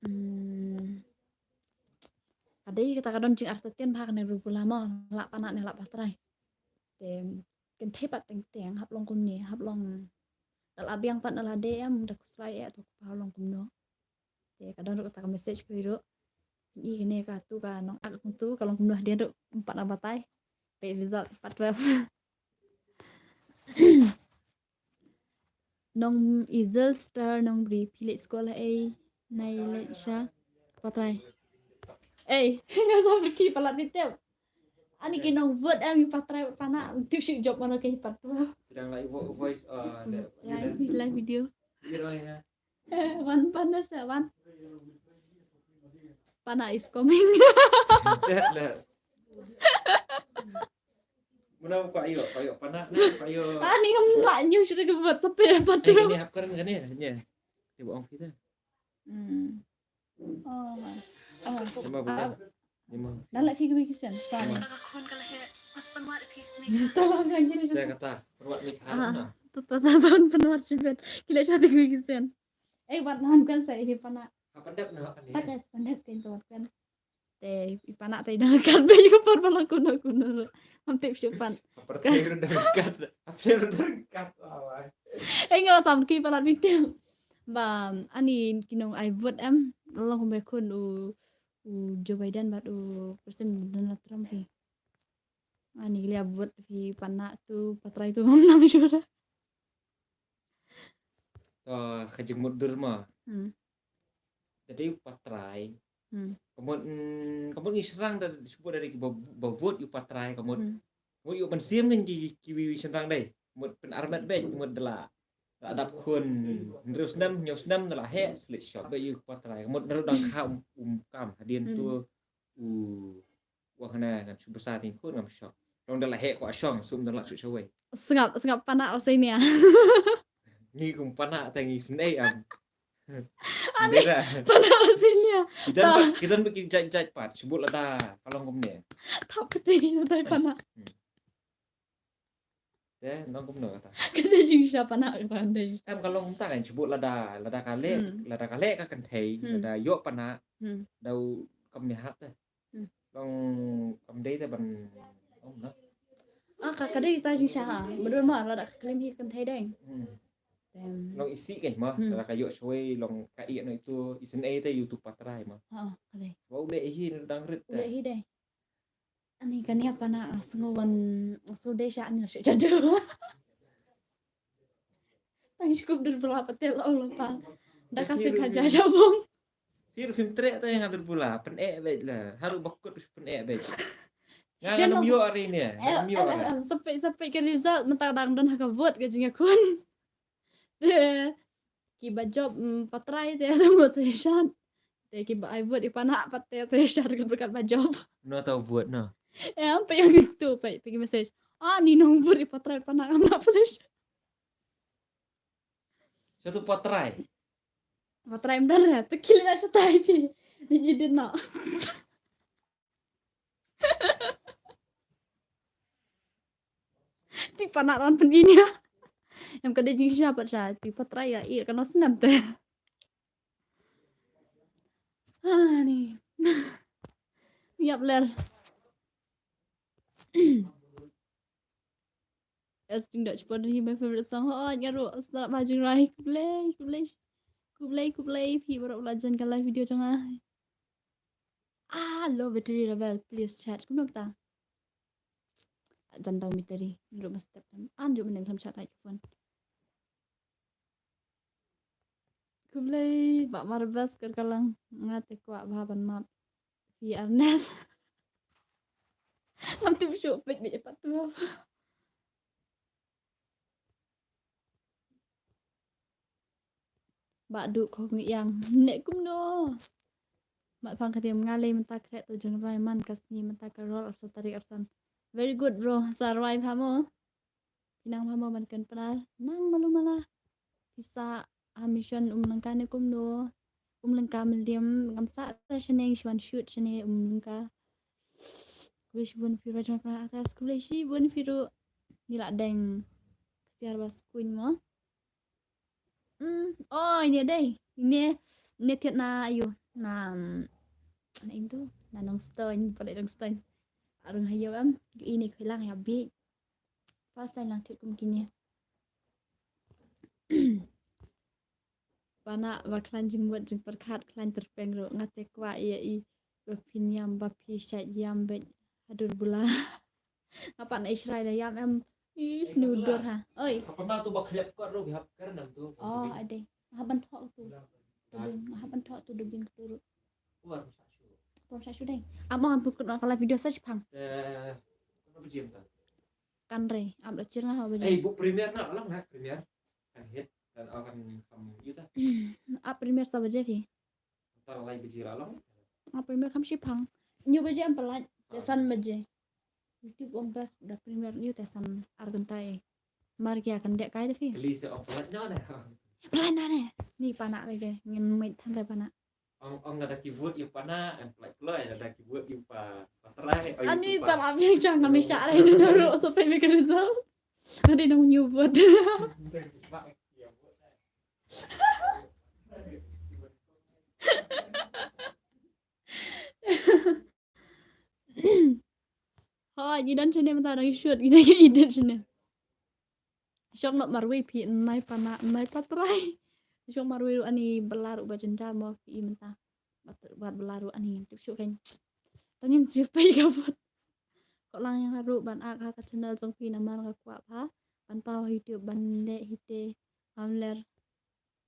Hmm. Ka dei kata ka don jingartatien bha kane dur bula mo, lah Panah ne lah patrai. Te kynthei pat teng teng hap long kumne, hap long. Da la biang pat na lade em, da khuslai eh to ka long kumno. Te ka don ruh kata ka message ka ruh. I kane ka tu ka nong ak tu ka long kumno hadien ruh, em pat na batai. Peit result part twelve. Nong Izel Star Nongbri, phi leit skul ha ei? Nai leit sha patrai. Ei, nga sa pergi palat ni tep. Ani ki nong vote em ïa patrai Panah, tu shu jop mano ke pat tu. Sedang live vo-, voice, uh, the, Live, live video. Video ya. Wan, Panah sa, wan. Panah is coming. Dah lah. Muna ko ayo, ko ayo Panah, ko ayo. Ani ngam lah nyu sudah ke buat sepe apa tu. Eh, ini hap keren kan ya? Ya. Dia bohong kita. Hmm. Oh. Oh. Nama bukan? Nama? Dah lah fikir bikisan. Sama. Tolong yang gini. Saya kata, perwat ni Ah, harap na. Tata tata pynwar chibet. Kila sha ti kwi kisen. Eh, wat nan kan sa ini Panah. Apa dap na kan ni? Tak es pandap kan tu kan. Te i Panah te dah dekat be yu por bala kuno kuno. Am tip shu pat. Apa te dah dekat? Apa te dah dekat? Awai. Eh, nga sam ki palat video. Ba ani ki nong ai vote em. Long be kun u, u Joe Biden bad u President Donald Trump hi. Ani ki lia vote phi Panah tu, patrai tu ngam nang sure. To, ka jingmut dur ma. Hmm. Jadi patrai. Hmm. Ka mut, mm, ka mut ngi shynrang da, shu da ki ba, ba vote ïa u patrai, ka mut. Hmm. Ka mut ïa u ban siem ngi ki, ki wi wi shynrang dei. Ka mut pyn armet beit, ka mut da la. Da dap khun, hynriew snem, hynñiew snem, da la heh, slit shot. Ba ïa u patrai, ka mut naru dang kha um, um kam, hadien Hmm. tu, u Wah, na ngan shu basa ting khun ngam shok. Long da la heh ko ashong sum da la shu shawei. Sngap, sngap Panah o seinia. Ngi kum Panah ta ngi snei am. Ani Dera. Panah o seinia. Kidan Ta. Pat, kidan biki jait jait pat. Shubut lada kalong kumne. Tap kete lada Panah. Hmm. Te nong kumno kata. Kata jingshisha Panah kata anda. Em kalong kumta kan shubut lada, lada kale, Hmm. lada kale ka kynthei, Hmm. lada ïoh Panah, Hmm. dau kam ni hap te. Hmm. Long kam dei te ban, oh, na. Ah, ka, ka dei ta jingshisha ha. Mudul ma lada ka klim hi kynthei deng. Hmm. Tem. Long isi kan ma, Hmm. lada ka ïoh shawei long ka ïoh no itu, isin ei te yu tu patrai ma. Ha, ka dei. Wa u dei hi dang rit U te. Dei hi dei. Ani kane Panah sngew wan sngew dei sha ani la shu jadu. Tang shukup dur bra patel o la pa. Da ka Phi sik ruh ka phim, ja sha bong. Phi ruh phim treh te nga dur bula. Pyn eh beit la. Haru bakut pyn eh beit. Nga Dia ngam long ïoh ari ne. Em, Ngam ïoh em, em, ari. Em, sampai, sampai ke result mynta dang don ha ka vote ka jingïakhun. Te kiba jop, mm, patrai te semut te shan. Te kiba ai vote i Panah pat te te shan ka berkat ba jop. No tau vote no. Eh, am pe yang itu pe pe message. Ah, ni nong vote i patrai Panah ngam na polish. Satu patrai. Patrai mdar ya, tu kili na shatai pi. Ni jadi na. Ti Panah ran pyn ini ya. Em ka dei jingshisha pat sha ti patrai ya i ka no snem te. Ah, ni. Yap ler. Es jingdok chipon hi my favorite song. Oh, nyaru snar ba jingrai. Kublai, kublai. Kublai, kublai. Phi baroh la jan ka live video jong nga. Ah, low battery level, please charge. Kumno kata? Jan tau battery. Nyaru must step. An ju meneng lam chat like phone. Kublai, ba marbas ker kalang. Nga te kwah ba ban map. Phi Arnes. Ngam tip shuh peit beit pat tu. Ba du ko ngi yang. Ne kumno. Mat pang ka dim nga lei mynta khreh tu jong roi man ka sngi mynta ka rol arsa tarik arsan. Very good bro. Sa roi pha mo. Phi nang mama ban kren Pnar nang malu mala. Phi sah ha mission Umlyngka ne kumno? Umlyngka Mylliem ngam sah ra shane, ngi shu wan shoot shane Umlyngka. Khublei shibun phi ruh jong Pnar Artist, khublei shibun phi ruh. Ngi la deng Biar ba skuin mo. Hmm, oh, ini dei. Ini, ini thied na ayu. Na, mm, na itu, na Nongstoiñ, pale Nongstoiñ. Arung hayo em, ini khulang ya bi. First time lang thied kum kine. Pana ba khlaiñ jingmut jingpyrkhat khlaiñ tyrpeng ruh nga te kwah ïa i ba phin ïam ba phi shait ïam beit hadur bula. Nga pat na i shrai da ïam em. Is nu dur ha. Oi. Apa ma tu ba khlep kot ruh hap kar nam tu. Oh, ade. Hap ban thok tu. Dubing, hap ban thok tu dubing tu ruh. Kuar sa shu. Kuar sa shu dei. Amo am pukut na kala video sa shipang. Eh, apa jam tu? Kan rei, am da chir nga ha ba jam. Eh, bu premier na lang na premier. Kan hit kan akan kam yuta. Ap premier sa baje phi? Tar lai baje la long. Ap premier kam shipang. Nyu baje am palat. Te san baje. YouTube on best da premier nyu te san argantai. Mar kia kan dek kai da phi. Kali se on palat na na. Palat na ne. Ni pana kai ke ngin mai than re pana. Ong ong ada keyboard yu pana em palat kloi ada keyboard yu pa patrai. Ani tar ap yang chang kami syak rai ni naru sampai mikir result. Ngadi nong nyubut. Hoi, ngi don channel mynta ngi shoot, ngi don ngi edit channel. Shong nok marwei phi nai pana nai patrai. Shong marwei ruh ani belar ruh ba jynjar mo phi mynta. Bat bat belar ruh ani tip shu kan. Tangin shu pei ka bot. Ko lang yang haru ban ak ha ka channel jong phi namar ka kwah pha ban paw ha YouTube ban de hite amler.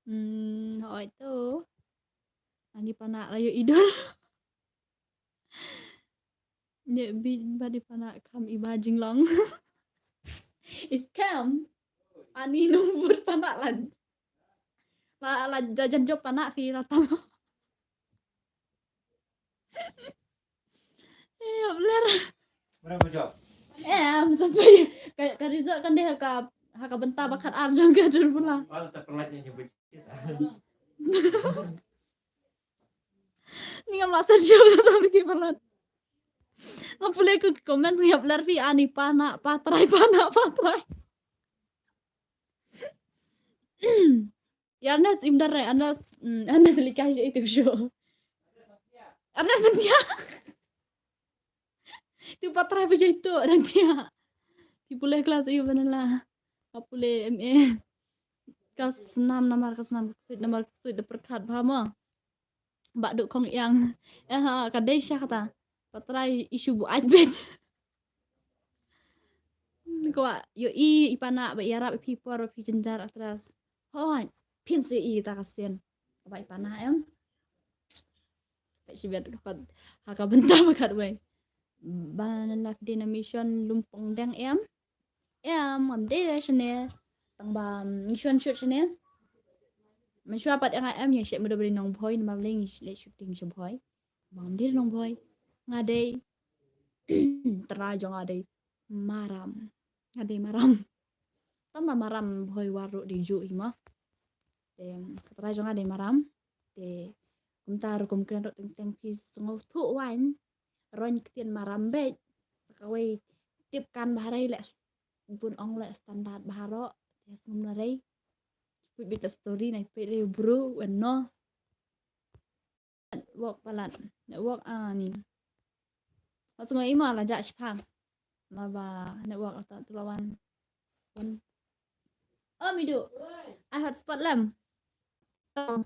Hmm, hoi tu. Ani pana la yu idol. Ne bi ba di pana kam iba jinglong. Is kam. Ani numbur pana lad. La la jajan job pana fi ratam. Eh, ya benar. Berapa job? Eh, am sampai ka ka result kan deh ka ha ka benta bakat ar jong ka dur pula. Oh, tetap pelat yang nyebut. Ni ngam la search juga sampai ki pelat. Ngam pule ku komen ngam ler fi ani pana patrai pana patrai. Ya Anas im dar rai Anas, mm, Anas lika je itu show. Anas dia. Tu patrai pa je itu dan dia. Ki pule kelas iu banala. Ka pule M A. Ka snam namar ka snam ka suit namar ka suit da perkat bhama. Ba duk kong yang. Eh ha ka dei sha kata. Patrai isu bu aj bet. Ko yo i i pana ba i arab i pi por ba pi jenjar atras. Hoi, pin si i ta ka sen. Ba i pana em. Ba shi bet ka pat ha ka benta ba kat wei. Ba na la fi dei na mission lumpong deng em. Em, ngam dei da shane. Tang ba mission shoot shane. Mashwa pat nga em ya shek mudo bri nong boy na ma bling le shooting sha boy. Ba ngam dei nong boy. Nga dei. Tara jong nga dei. Maram. Nga dei maram. Tang ba maram boy waru dei ju i ma. Te ka tara jong nga dei maram. Te kumta rukum kren ruk teng teng phi sngewthuh wan. Roin ktien maram beit. Sa kawei tip kan baharei le bun ong le standard baharo. Te sngewm na rei. Put bit story nai put rei bru wen no. Network palat. Network ani. Masngo ima la ja shipang. Ma ba network la ta tulawan. Wan. Oh midu. I hotspot lem. Oh.